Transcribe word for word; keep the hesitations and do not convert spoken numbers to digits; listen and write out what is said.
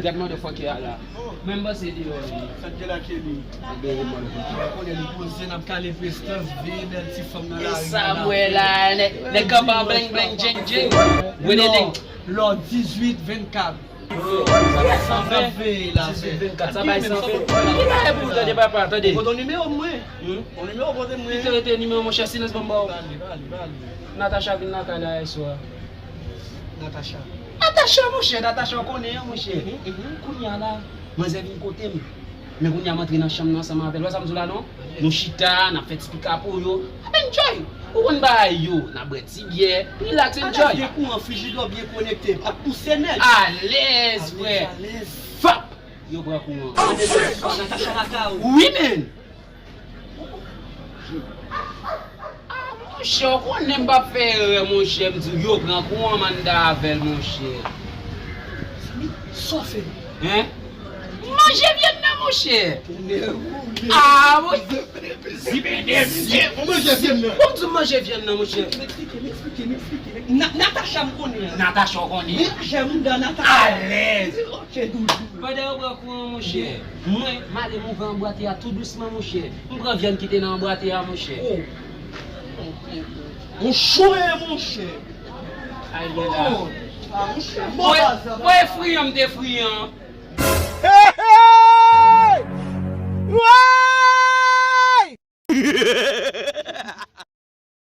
That motherfucker la. Menm panse deyò li. Sa k gen la Kelly? Ou konnen li poze, n ap kale prestans, veye bèl ti fanm nan lari. E sa m wè la, nèg, nèg kanpe an blang blang, jeng jeng. Wè nèg. Lò, lò dizuit vennkat. Sa bay san ven. Dizuit vennkat, sa bay san ven. Ki bagay pou ou tande, papa, tande. Ou konn nimewo mwen? Hmm? Ou nimewo kote mwen? Kite rete nimewo, monchè, silans, ban m ba w. Pale, pale, pale. Natacha vin lakay la yè swa. Natacha. Natacha, monchè, Natacha, w konnen an, monchè. Mhm, mhm. Kounye a la, manzè vin kote m. Men kounye a m antre nan chanm nan ansanm avè l. Wè sa m di w la non? Nou chita, n ap fè ti pika pou yo. N ap enjoy. Ou konn bagay yo. N ap bwè ti byè. Relax, enjoy. Alèz gen kouran, frijidò byen konekte. Ap pouse nèg. Alèz, frè. Alèz, alèz. Fap! Yo pran kouran. Natacha lakay ou. Wi, men. Ah, monchè, ou konnen m p ap fè erè, monchè. M di w, yo pran kouran, m anndan avè l, monchè. Mezanmi, sa w fè? Hein? M manje vyann nan, monchè. Ah, monchè. Ou manje vyann nan? Ou di m manje vyann nan, monchè. M eksplike, m eksplike, m eksplike. Na-, Natacha m konnen an. Natacha w konnen? Mwen jèm nan Natacha. Alèz. Ok, doudou. Pandan yo pran kouran, monchè, mwen, m ale m ouvè anbwate a tou dousman, monchè. M pran vyann ki te nan anbwate a, monchè. Oh. Yon chwen, monchè. Ay, gen la. Oh. Ah, monchè, mò bazan. Mwen friyan, m te friyan. Hey, hey! Woy!